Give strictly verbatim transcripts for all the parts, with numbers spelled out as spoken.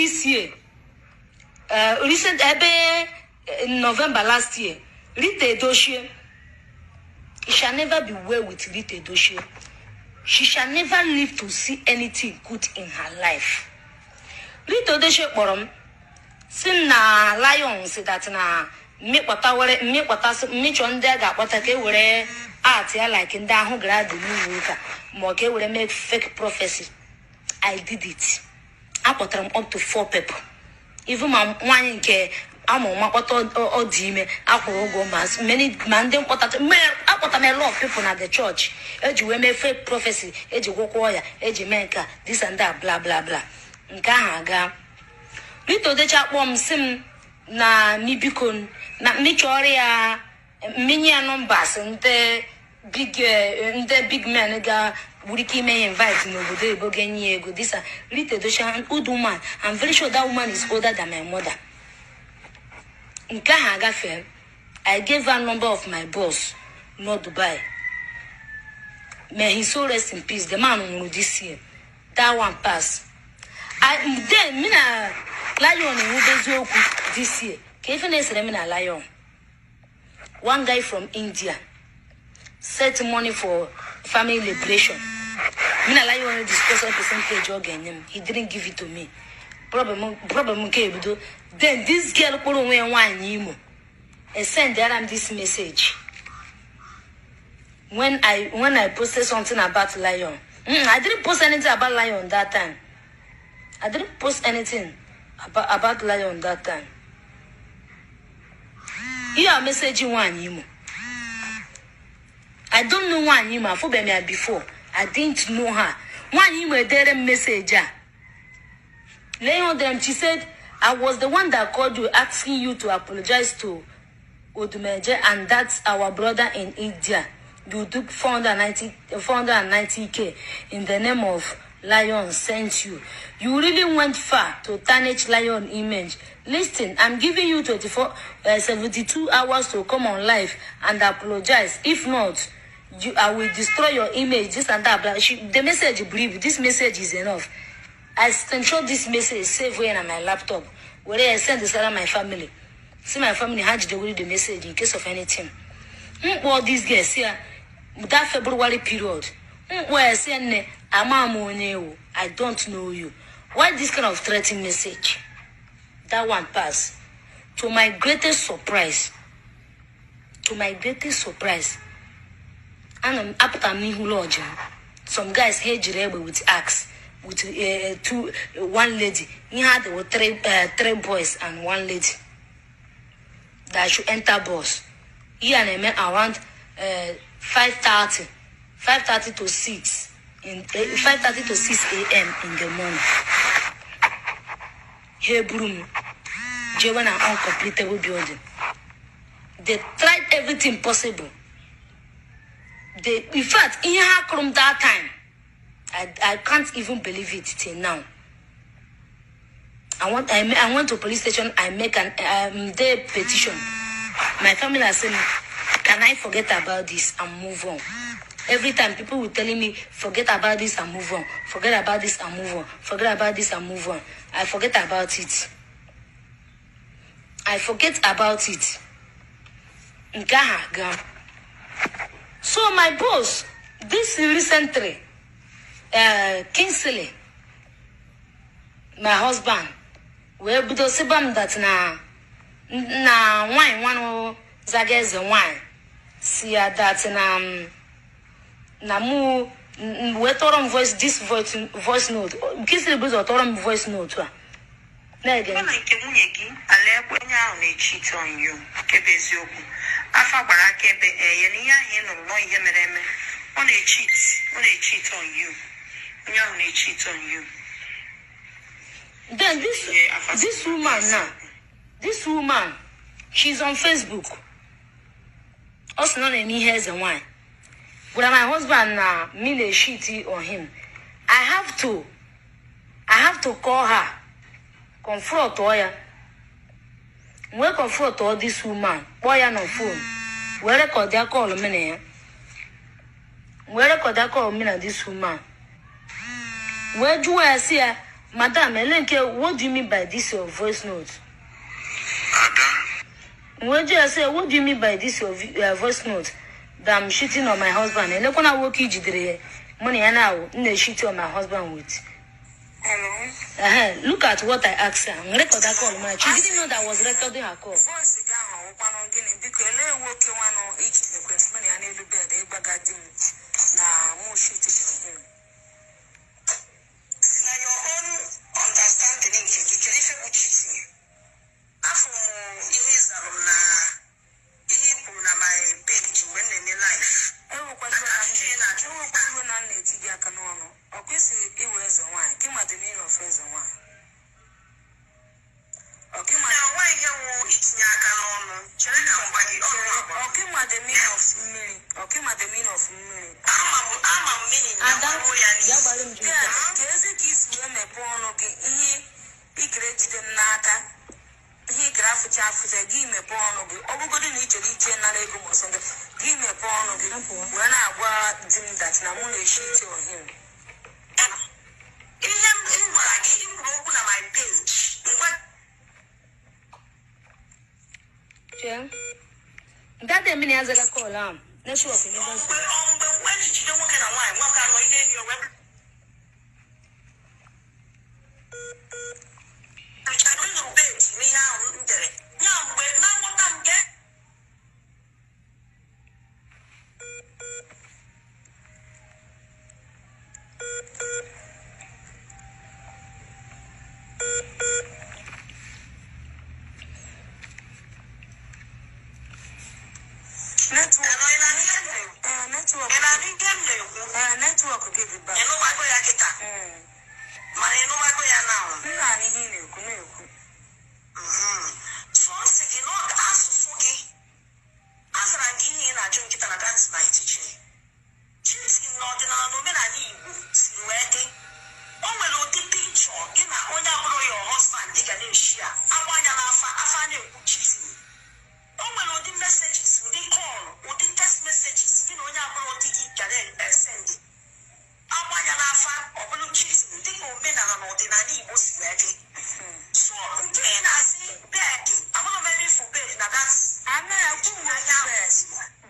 this year, uh, recent ebe uh, November last year, Rita Edochie, it shall never be well with Rita Edochie. She shall never live to see anything good in her life. Rita Edochie kpọrọ m si na Lion si that na mmekpọta were mmekpọta mmechọ ndị a ga-akpọta ka e were art ya like ndị ahụ gara adị n'iwu ụka ma ọ ka e were make fake prophecy. I did it. Akpọtara m up to four people, even ma nwaanyị nke amụma kpọta ọ dị ime, akwụrụ ụgwọ ma ndị mkpọta. Akpọtara m a lot of people na the church eji wee mee fake prophecy, eji gwọkwa ọya, eji mee nke a, this and that, bla bla bla. Nke ahụ aga. Rita Edochie akpọ m si m na mibiko na mmechọrọ ya, mminye ya numbers ndị big eh, ndị big men ga nwere ike ime ya invite n'obodo oyibo ga-enye ya ego. This a Rita Edochie, an old woman. I'm very sure that woman is older than my mother. Nke ahụ agafee, I gave her number of my boss nọ Dubai. May his soul rest in peace. The man nwụrụ this year. That one pass. I, then me na Lion enwube eziokwu this year. Ka ife na-esere me na Lion. One guy from India set money for family liberation. Me na Lion discuss one percentage ọ ga-enye m. He didn't give it to me. Problem problem nke ebido. Then this girl kpọrọ onwe ya nwaanyị Imo. E sendara m this message. When I when I posted something about Lion. Mm, I didn't post anything about Lion that time. I didn't post anything about, about Lion that time. Ihe message nwaanyị Imo. I don't know nwaanyị Imo. Afụbeghị m ya before. I didn't know her. Nwaanyị Imo edere m message a. Leon them, she said, I was the one that called you asking you to apologize to Odumeje, and that's our brother in India. You took four hundred ninety, four hundred ninety K in the name of Lion sent you. You really went far to tarnish Lion image. Listen, I'm giving you twenty-four, uh, seventy-two hours to come on live and apologize. If not, you, I will destroy your image, this and that. But she, the message brief, this message is enough. I screenshot this message, save it on my laptop. Where I send this to my family. See my family, how did they read the message in case of anything? What this girl see, that February period. Where I send, I'm a I don't know you. Why this kind of threatening message? That one pass. To my greatest surprise, to my greatest surprise, ana m apụta m n'ihu lodge m. Some guys ha ejiri egbe with axe, with uh, two uh, one lady. Ihe ha dị with three uh, three boys and one lady. That should enter bus. Ihe a na-eme around uh, five thirty, five thirty to six in uh, five thirty to six a.m. in the morning. Ha eburu m jewe na uncompletable building. They tried everything possible. They, in fact, ihe ha kụrụ m that time, I, I can't even believe it till now. I want I, I went to police station. I make an um, day petition. My family are saying, can I forget about this and move on? Every time people will telling me, forget about this and move on. Forget about this and move on. Forget about this and move on. I forget about it. I forget about it. Nke ahụ aga. So my boss, this recently, uh, Kingsley, my husband, wee bido sịba m that na na nwanyị nwanụ zaga eze nwanyị si ya that na um, na mụ wee tọrọ m voice this voice, voice note. Kingsley bụ ụzọ tọrọ m voice note a. Na-ege ntị. Mana nke nwunye gị, alekwa onye ahụ na-echeat on you, nke bụ eziokwu. Afa gbara akaebe, ee, ya na ihe ahụ ị nụrụ nọ ihe mere eme. Ọ na-echeat, ọ na-echeat on you. Onye ahụ na-echeat on you. Then this this woman now, this woman, she's on Facebook. Ọ sị na ọ na-eme ihe eze nwanyị. Gwara my husband na me na-echeat on him. I have to, I have to call her, confront ya. Wee confront this woman, kpọọ ya na phone. Wee record ya call me na ya. Wee record ya call me na this woman. Wee jụọ ya sị ya, Madam, Elenke, what do you mean by this your voice note? Ada. What do you say? What do you mean by this your vi- uh, voice note? That I'm cheating on my husband. Elekwana woke ijidere money and now na cheating on my husband with. Hello. Uh-huh. Look at what I asked her. Record that call, man. She didn't know that I was recording her call. Voice down. Ụkwanụ gịnị? Biko, ele nwoke nwanụ ijidekwe money ya n'elu bed ịgbaga di m na mụ cheating on him. Na your own understanding nke gị, kedu ife bụ cheating? Afọ m ihe ị zara m na ihe i kwuru na my page mgbe m na-eme live. Enwekwa iwe na m na-eti gị aka n'ọnụ. Ọ kwesịrị iwe eze nwaanyị. Gị ma the meaning of eze nwaanyị. Ọ gị ma na nwaanyị ihe wụ itinye aka n'ọnụ. Chere ka m gwa gị ọrụ agba. Ọ gị ma the meaning of mmiri. Ọ gị ma the meaning of mmiri. Ama m ama m meaning ya. Ada, gbaruo ya n'isi. Ya gbara m jụrụ. Yeah, ka ezi ka isi wee mepee ọnụ gị, ihe ị gara ejide m n'aka, ihe ị gara afụcha afụcha, gị mepee ọnụ gị. Ọ bụgodị na ị chọrọ iche nara ego ma ọsọ gị, gị mepee ọnụ gị wee na-agwa di m that na mụ na-eshi ite ohi m. Ihe m gwara gị, i kwuru okwu na my page. Ngwa. Chee. That day, mini azara call am. Network ni go. Mgbe mgbe mgbe ejide nwoke na nwaanyị, nwoke anọ ihe dị onwe. Richard Nzube ji n'ihe ahụ m dere. Ya mgbe na nghọta nke Network. Hello, ị na-anụ ihe m na-ekwu? Eh, network. Ị na-anụ ihe m na-ekwu? Eh, network gị dị bad. Ị nụwago ya kịta? Mm. Mana ị nụwago ya now? M na-anụ ihe ị na-ekwu, na-ekwu. Mhm. So, m sị gị na ọ ga-, asụsụ gị, azara m gị ihe ị na-ajụ m kịta na that's my teaching. Cheating n'ọdịnala na omenala Igbo si wee dị. O nwere ụdị picture gị na onye abụrụ your husband ị ga na-eshi ya, agba anya n'afa, afa na-ekwu cheating. O nwere ụdị messages, ụdị call, ụdị text messages gị na onye abụrụ di gị ga na-esend. Agba anya n'afa, ọ bụrụ cheating, dịka omenala na ọdịnala Igbo si wee dị. So, nke ị na-asị bed, amụrụ m ebe ifu bed na that. Anaghị ekwu m anya bed.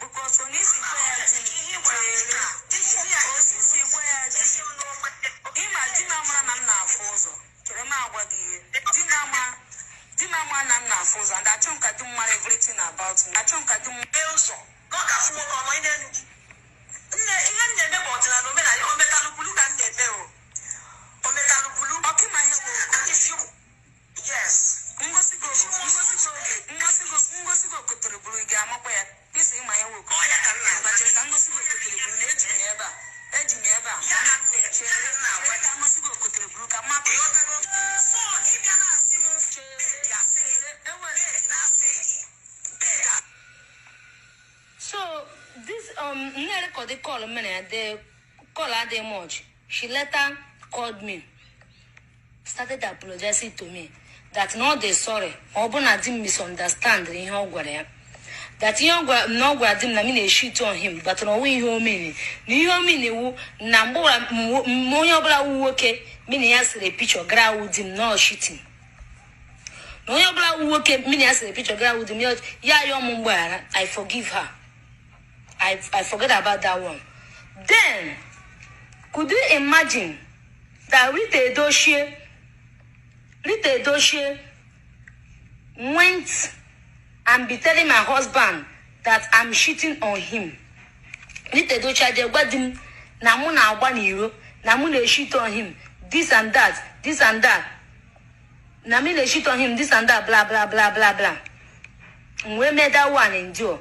Because onye isi gwa ya di m, chere. Onye isi gwa ya di m. Ị ma di m amara na m na-afụ ụzọ. Chere m agwa gị ihe. Di m ama, di m ama na m na-afụ ụzọ. And achọ m ka di m mara everything about me. Achọ m ka di m mee ụzọ. Na ọ ga-afụ nwoke ọnọ ị na-enu gị. Nne, ihe m na-eme bụ ọdịnala omenala. Ometalụ bulu ka m na-eme o. Ometalụ bulu. Ọ gị ma ihe bụ okwu. Yes. Ngosi gị, ngosi gị oge, ngosi gị, ngosi gị okotere bulu, ị ga-amakwa ya. Ị sị ịma ya nwoke. Ọ ya ka m na-agwa. Chere ka ngosi gị okotere bulu, na eji m ya ebe a. Eji m ya ebe a. Ya ka m na-eche, ya ka m na-agwa. Chere ka ngosi gị okotere bulu, ka m mapụ. Ị ghọtago? So, ị bịa na-asị m, chere, bed asị gị, ewe, bed na-asị gị, bed a- So, this, um, m na-erekọdị call mere ya, the call adịghị much. She later called me, started apologizing to me that na ọ dị sorry, ọ bụ na di m misunderstand ihe ọ gwara ya. That ihe ọ gwara, na ọ gwara di m na m na-eshi ite on him, but na ọ wụ ihe o mean. Na ihe o mean wụ na mgbe ọbụla m wo-, m onye ọbụla wụ nwoke, m na ya sere picture gara wụ di m, na ọ cheating. Na onye ọbụla wụ nwoke, m na ya sere picture gara wụ di m, ya, ya yọọ m mgbaghara, I forgive her. I, I forget about that one. Then, could you imagine that Rita Edochie, Rita Edochie went and be telling my husband that I'm cheating on him? Rita Edochie aje gwa di m na mụ na-agba n'iro, na mụ na-cheat on him, this and that, this and that. Na me dey cheat on him, this and that, blah, blah, blah, blah, blah. M wee mee that one endure.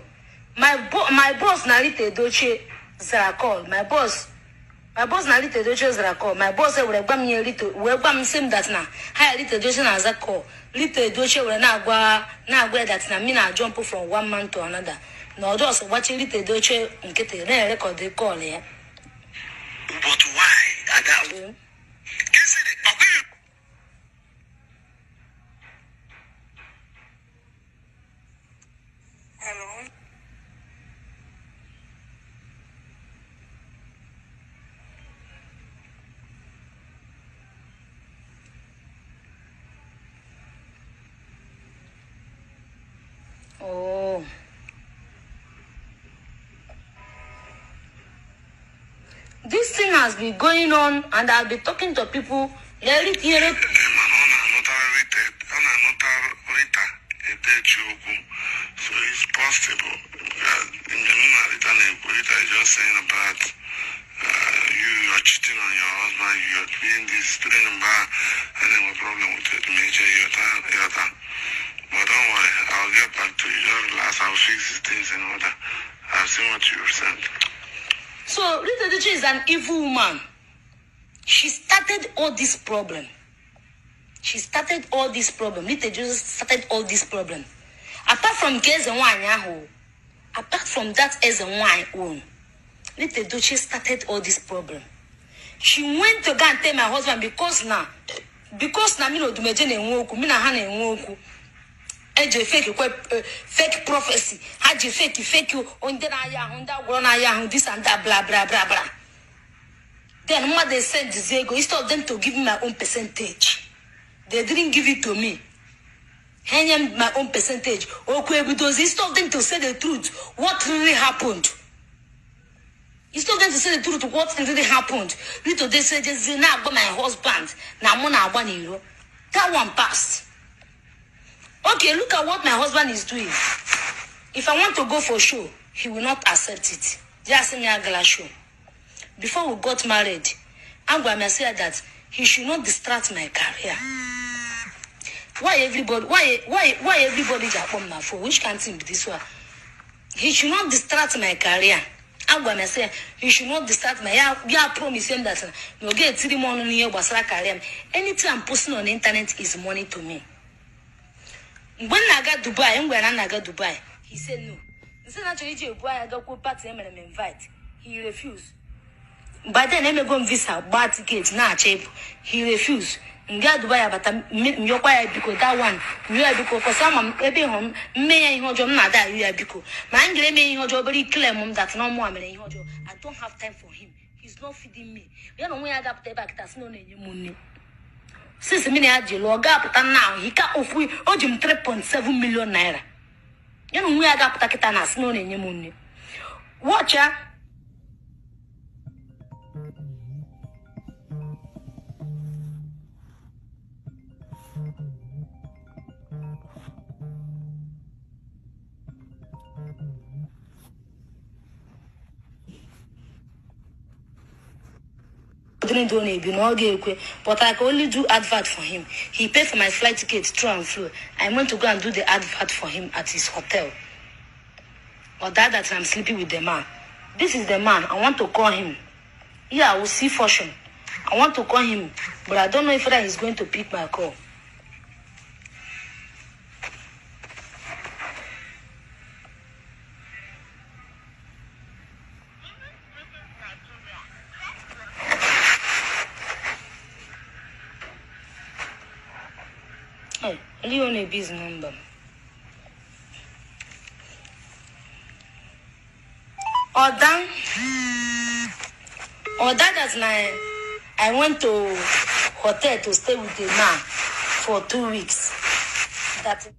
My bo-, my boss na Rita Edochie zara call. My boss, my boss na Rita Edochie zara call. My boss were gwa m ihe Rita, wee gwa m sị m that na ha ya Rita Edochie na-aza call. Rita Edochie were na-agwa, na-agwa ya that na me na-ajump from one man to another. Na ọ dị ọsọ gbachi Rita Edochie nkịtị, na-erekọdị call ya. But why? Ada, Hello. This thing has been going on, and I've been talking to people. Lee, Lee, Lee. Mana ọ na-anụtara Rita, ọ na-anụtara Rita etechi okwu. So it's possible. Yeah, mgbe m na Rita na-ekwu, Rita is just saying about uh, you, you're cheating on your husband, you're doing this, doing that, and then a problem with it, major, your time, your time. But don't worry, I'll get back to you. Just relax, I'll fix these things in order. I've seen what you've sent. So Rita Edochie is an evil woman. She started all this problem. She started all this problem. Rita Edochie started all this problem. Apart from Eze Nwanyị ahụ, apart from that Eze Nwanyị own, Rita Edochie started all this problem. She went to go and tell my husband because now, because now me na Odumeje na-enwe okwu, me na ha na-enwe okwu. Eji fake kwe, eh, fake prophecy. Ha ji fake, fake, oh, ndị na-aya ahụ, ndị agwọrọ na-aya ahụ, this and that, blah, blah, blah, blah. Then mmadụ send the ego, instead of them to give me my own percentage, they didn't give it to me. Ha nye m my own percentage. Okwu ebidozi, instead of them to say the truth, what really happened? Instead of them to say the truth, what really happened? Rita Edochie jezi na-agba my husband na mụ na-agba n'iro. That one passed. Okay, look at what my husband is doing. If I want to go for show, he will not accept it. Just send me a gala show. Before we got married, agwa m ya sị ya that he should not distract my career. Why everybody, why, why, why everybody ji akpọ m na phone? Which kind thing be this one? He should not distract my career. Agwa m ya sị ya, he should not distract my, ya, ya promise him that na ọ ga-etiri m ọnụ n'ihe gbasara career m. Anything I'm posting on the internet is money to me. Mgbe m na-aga Dubai, m gwara na m na-aga Dubai. He said no. Nsị na chọrọ iji ebu ahịa gakwuo party emere m invite. He refused. By then, emego m visa, gbaa ticket, na-achọ ịpụ. He refused. Nga Dubai abata, m yọkwa ya biko, that one, m yọ ya biko, cause ama m ebe ị hụrụ m, mme ya ihe ọjọọ, m na-ada ayọ ya biko. Ma m gere eme ihe ọjọọ, obere ikele m that na ọmụ a mere ihe ọjọọ. I don't have time for him. He's not feeding me. Ya na onwe ya ga-apụta ebe a kịta sị na ọ na-enye m nri. Since me na ya ji lụọ, ọ ga-apụta now, he ka ofu, o ji m three point seven million naira. Ya na onwe ya ga-apụta kịta na sị na ọ na-enye m nri. Watch ya. Dịrị ndụ ọ na-ebi na ọ ga-ekwe, but I can only do advert for him. He paid for my flight ticket through and through. I went to go and do the advert for him at his hotel. Or that, that I'm sleeping with the man. This is the man. I want to call him. Yeah, I will see fortune. I want to call him, but I don't know if that he's going to pick my call. Hey, Leon A B's number. Oda, Oda, that's my. I went to hotel to stay with the man for two weeks. That.